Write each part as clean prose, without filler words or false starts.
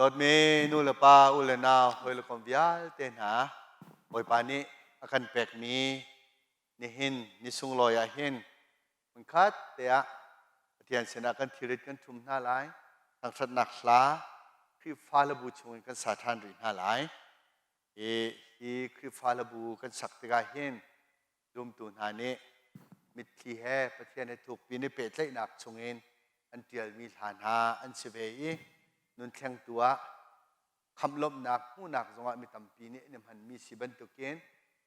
Dawtmi nu le pa, u le nau, hawi le kom vialte hna, Bawipa nih a kan pekmi nihin ni sunglawi ah hin hmunkhat te ah Pathian sinah kan thirit kan ṭhum hna lai. Thangṭhatnak hla Khrihfa le bu chungin kan sa ṭhan rih hna lai. Hi, hi Khrihfa le bu kan sak tikah hin zumtu hna nih mitthli he Pathian he thukpi in i pehtlaihnak chungin an ṭialmi hla hna an si ve i nunthlengtu ah khamh-lawmhnak hmuhnak zongah mi tampi nih an i hmanmi si bantukin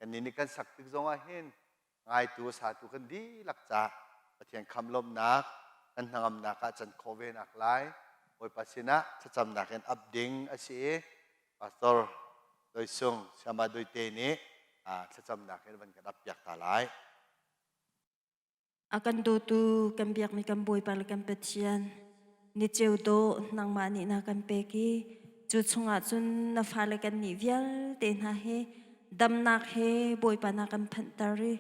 kannih nih kan sak tik zongah hin ngaitu satu kan dihlak caah Pathian khamh-lawmhnak kan hnangamnak ah can khawh ve nak lai Bawipa sinah thlacamnak in ap ding a si i Pastor Doi Sung Siama Doite nih thlacamnak in van kan ap piak ta lai. A kan dawtu kan biakmi kan Bawipa le kan Pathian ni ceu dawh nangmah nih na kan pek i cu chungah cun na fale kan nih vialte hna he damnak he Bawipa na kan phanhter i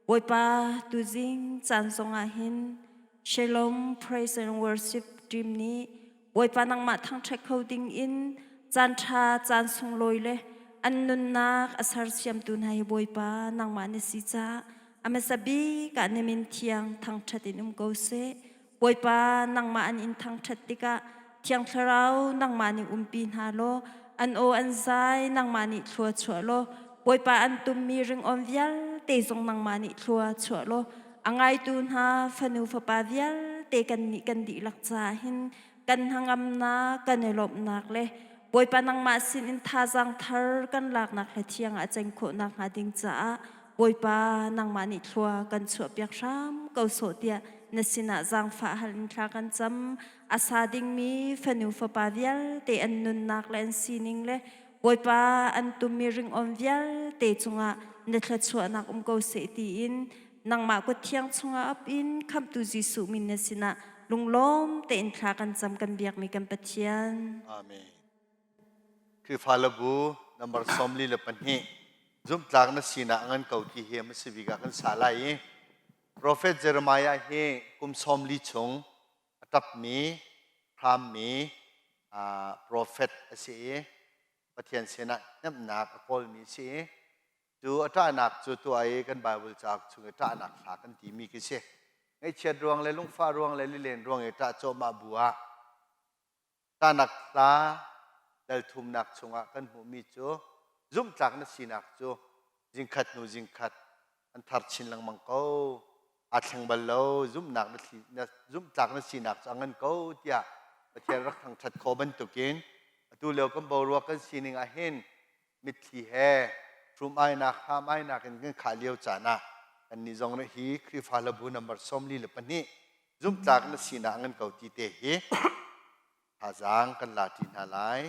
Bawipa tuzing caan zongah hin Shalom Praise and Worship team nih Bawipa nangmah thangṭhat kho ding in caan ṭha caan sunglawi le an nunnak a sersiamtu hna hi Bawipa nangmah na si caah a hmasa bik ah na min thiang thangṭhat in um ko seh. Bawipa nangmah an in thangṭhat tikah Thiang Thlarau nangmah nih umpi hna law an aw an zai nangmah nih thlua chuah law Bawipa an tummi ringawn vialte zong nangmah nih thlua chuah law a ngaitu hna fanu fapa vialte kan nih kan dihlak caah hin kan hnangamnak kan i lawmhnak le Bawipa nangmah sin in thazaang thar kan laknak le thiang ah ceng khawhnak hnga ding caah Bawipa nangmah nih thlua kan chuahpiak hram ko sawh tiah na sinah zaangfah hal in thla kan cam a sa dingmi fanu fapa vialte an nunnak le an sining le Bawipa an tummi ringawn vialte cungah na thluachuahnak um ko seh tiin nangmah kut thiang chungah ap in khamhtu Jesuh min na sinah lunglawm tein thla kan cam kan biakmi kan Pathian. Amen. Khrihfa le bu number 42 zumhtlak na sinak ngan ko ti hi a si bik ah kan sa lai i Prophet Jeremiah hi kum 40 chung a tapmi hrammi prophet a si i Pathian sinah hnemhnak a kawlmi a si i cu a ṭahnak cu tuah i kan Bible cauk chung i ṭahnak hla kan timi khi si. Ngaihchiat ruang le lungfah ruang le lilen ruang i ṭah cawhmah bu ah ṭahnak hla dalthumnak chungah kan hmuhmi cu zumhtlak na sinak cu zingkhat hnu zingkhat an thar chin lengmang ko aa thleng bal lo zumhnak na zumhtlak na sinak cu a ngan ko tiah Pathian rak thangṭhat khawh bantukin atu lio kan boruak kan sining ah hin mitthli he hrum ainak hram ainak in kan khah lio caan ah kannih zong nih hi Khrihfa hlabu number 42 zumhtlak na sinak a ngan ko ti te hi thazaang kan la ṭi hna lai.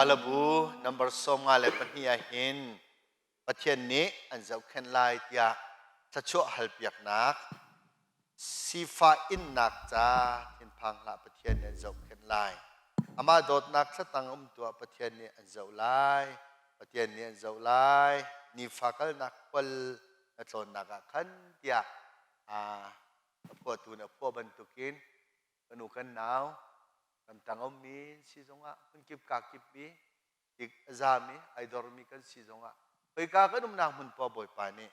Khrihfalabu number 52 ah hin Pathian nih an zohkhenh lai tiah thluachuah halpiaknak sifah innak ca thinphang hlah Pathian nih an zohkhenh lai. Amah dawtnak thlatang um tuah Pathian nih an zoh lai. Pathian nih an zoh lai. Nifa kalnak khual na tlawnnak ah khan tiah a phuahtu nih a phuah bantukin kan u kan nau ramtang ummi si zongah hmunkip kakip i tik a zami ai dormi kan si zongah khoika kan umnak hmun poah Bawipa nih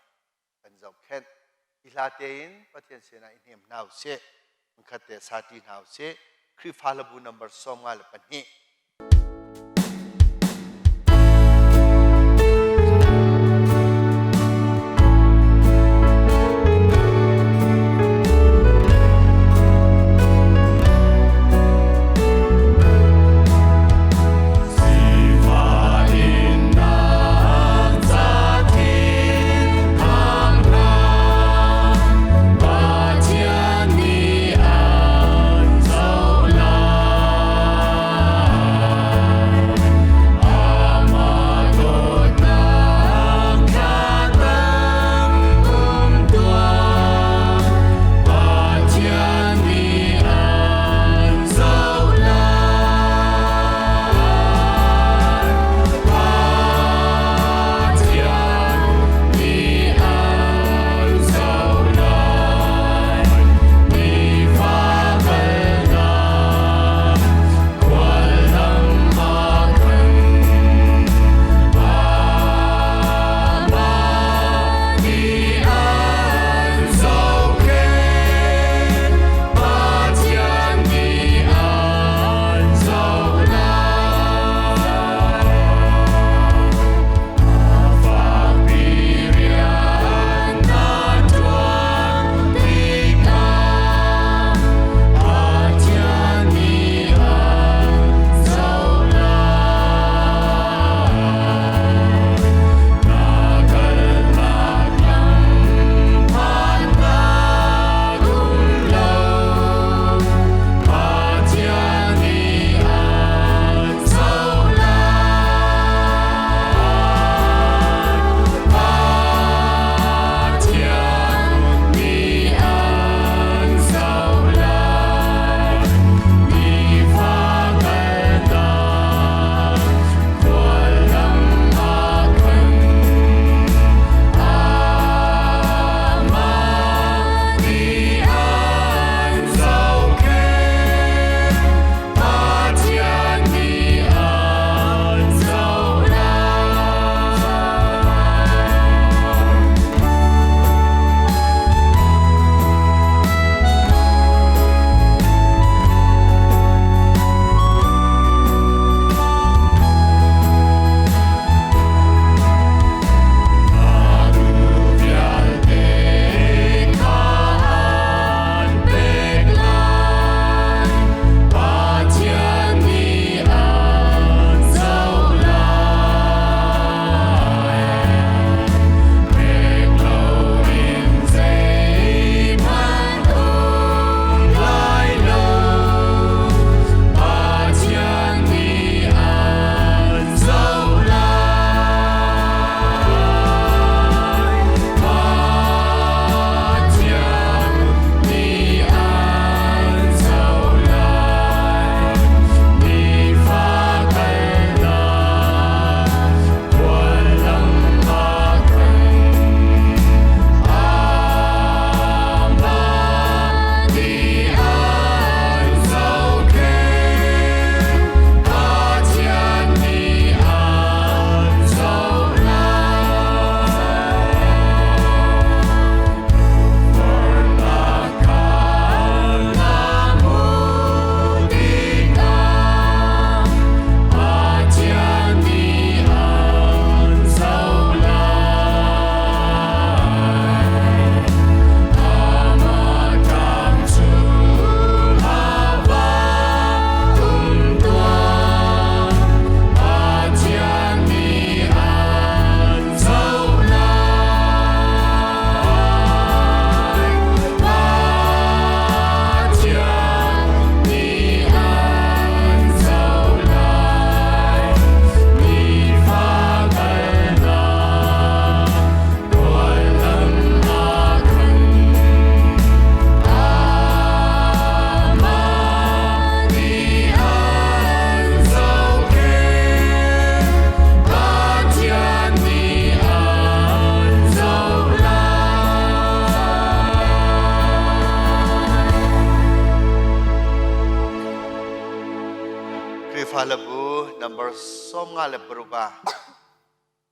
kan zohkhenh. Hi hla tein Pathian sinah i hnem hna usih. Hmunkhat te sati hna usih. Khrihfa hlabu number 52. Pathian nih an zoh lai. Khrihfa Labu number 56 ah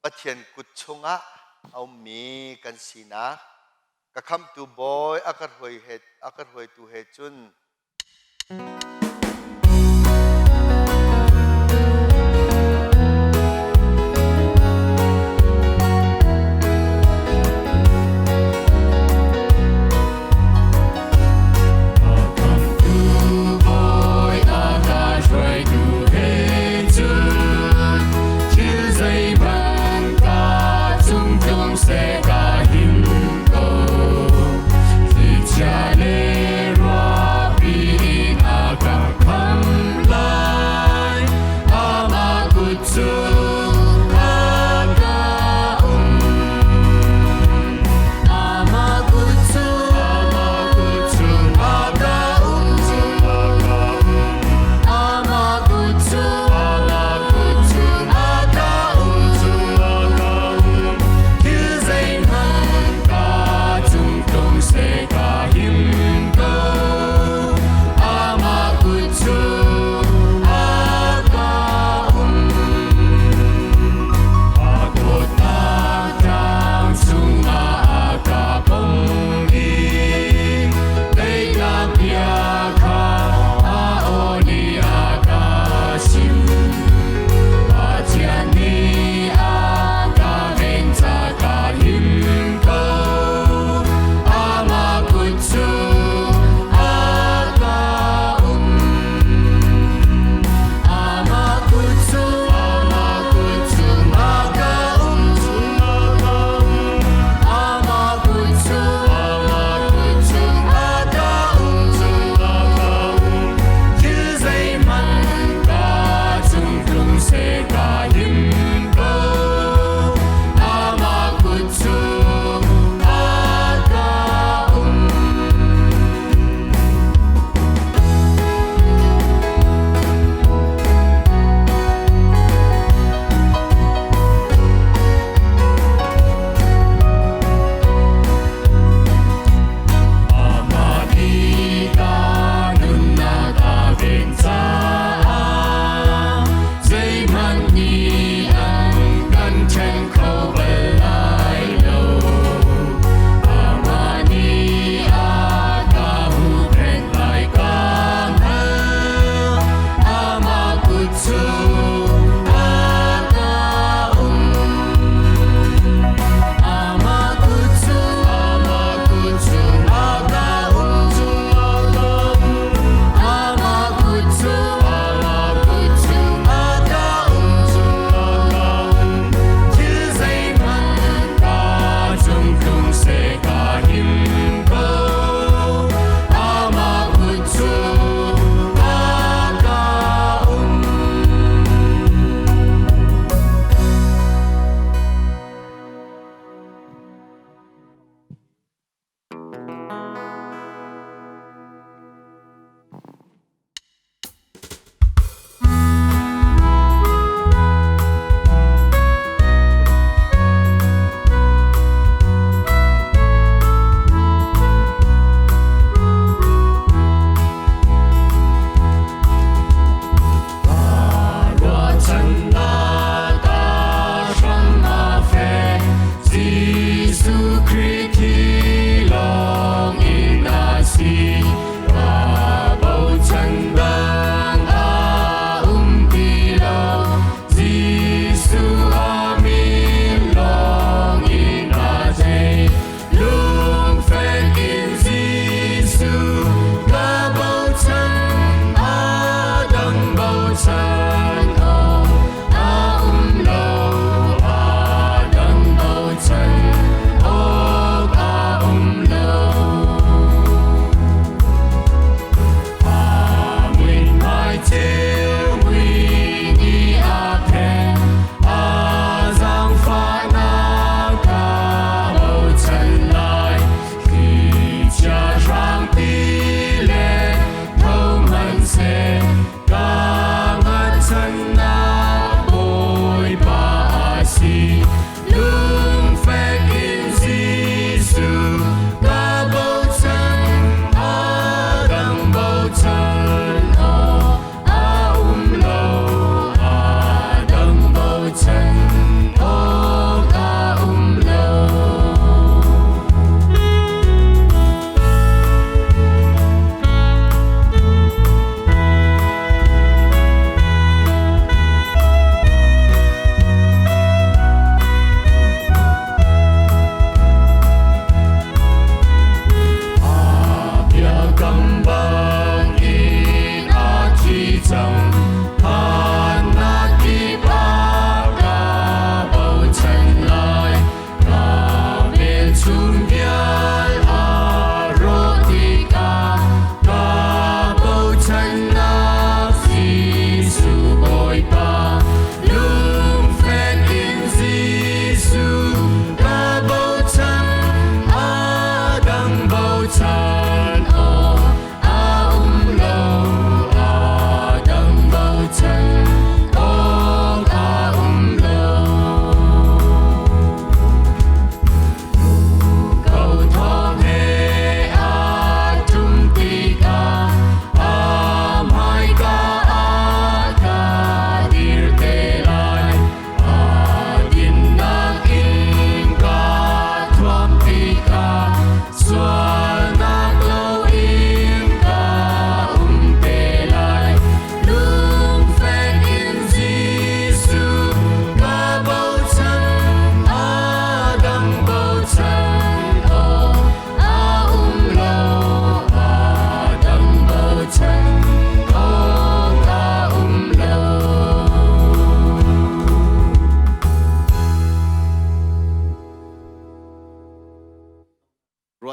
Pathian kut chungah a ummi kan sinak ka khamtu bawi a ka hruai he a ka hruaitu he cun.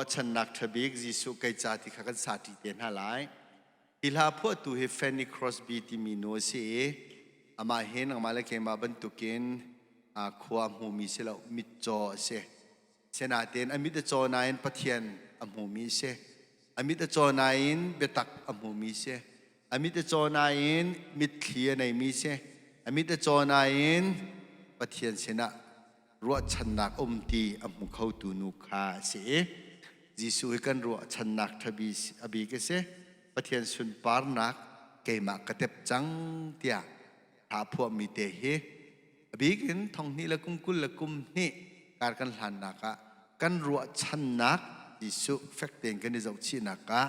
Ruahchannak ṭhabik Jesuh kei ca ti kha kan sa ṭi te hna lai. Hi hla phuahtu hi Fanny Crosby timi nu a si i amah hi nangmah le keimah bantukin khua a hmumi si lo, mitcaw a si. Sinain a mit a caw nain Pathian a hmumi a si. A mit a caw nain biatak a hmumi a si. A mit a caw nain mitthli a neimi si. A mit a caw nain Pathian sinah ruahchannak um ti a hmu khotu nu kha a si i Jesuh hi kan ruahchannak ṭhabi a bik a si. Pathian sunparnak keimah ka tep cang tiah hla phuahmi te hi a bik in thonghnih le kum 20 le kum hnih kar kan hlannak ah kan ruahchannak Jesuh fek tein kan i zohchihnak ah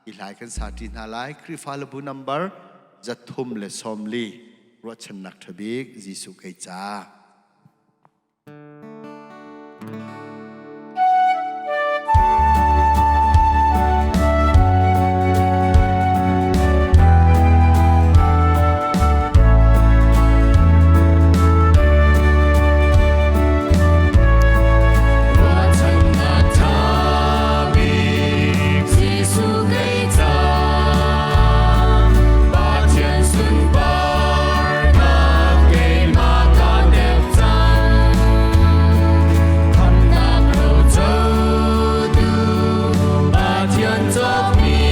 i hlai kan sa ṭi hna lai. Khrihfa lebu number 340, ruahchannak ṭhabik Jesuh kei ca. Ruahchannak ṭha bik Jesuh kei ca, Pathian sunparnak keimah ka dek cang. Khamhnak rocotu Pathian cawkmi,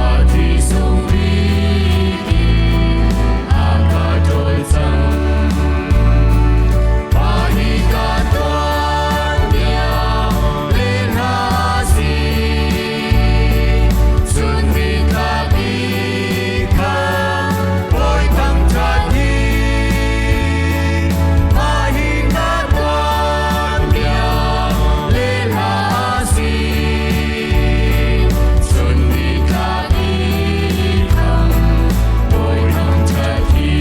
a thi sung bik in a ka ṭawl cang. Mah hi ka tuanbia le hla si, chun nitlak i kha Bawi thangṭhat hi. Mah hi ka tuanbia le hla si, chun nitlak i kha Bawi thangṭhat hi.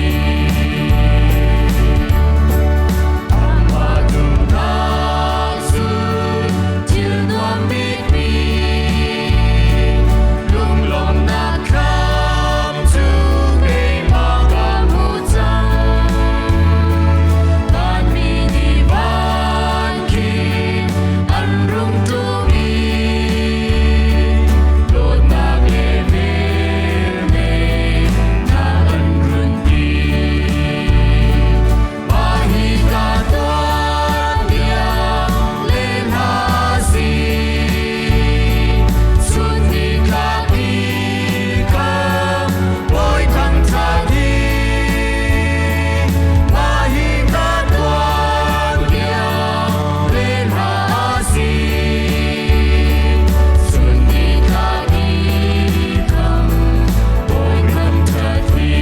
Amah duhnak cu thil nuam bikmi, lunglawmhnak thlam cu keimah ka hmu cang. Vanmi nih van khin an rung ṭum i dawtnak le velngeihnak an runpi. Mah hi ka tuanbia le hla si, chun nitlak i kha Bawi thangṭhat hi. Mah hi ka tuanbia le hla si, chun nitlak i kha Bawi thangṭhat hi.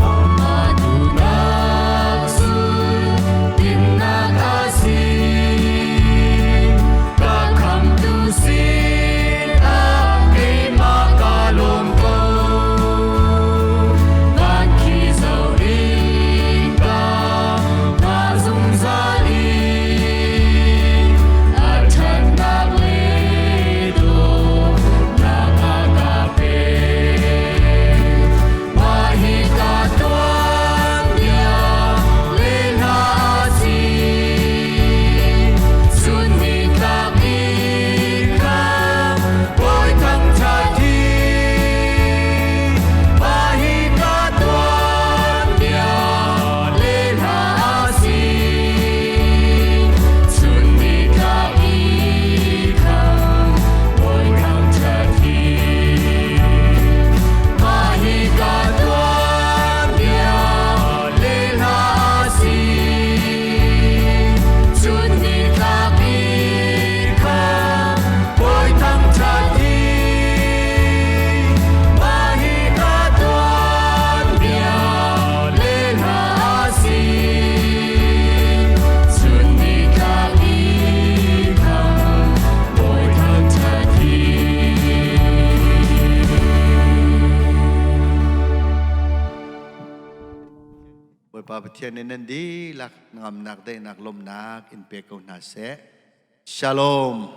Amah duhnak sul dinnak a si, ka khamtu sinah keimah ka lawm ko. Van khi zoh in ka hna zungzal i a ṭhatnak le dawtnak a ka pek. Mah hi ka tuanbia le hla si, chun nitlak i kha Bawi thangṭhat hi. Mah hi ka tuanbia le hla si, chun nitlak i kha Bawi thangṭhat hi. Mah hi ka tuanbia le hla si, chun nitlak i kha Bawi thangṭhat hi. Mah hi ka tuanbia le hla si, chun nitlak i kha Bawi thangṭhat hi. Bawipa Pathian nih nan dihlak ngamnak, daihnak, lawmhnak in pe ko hna seh. Shalom.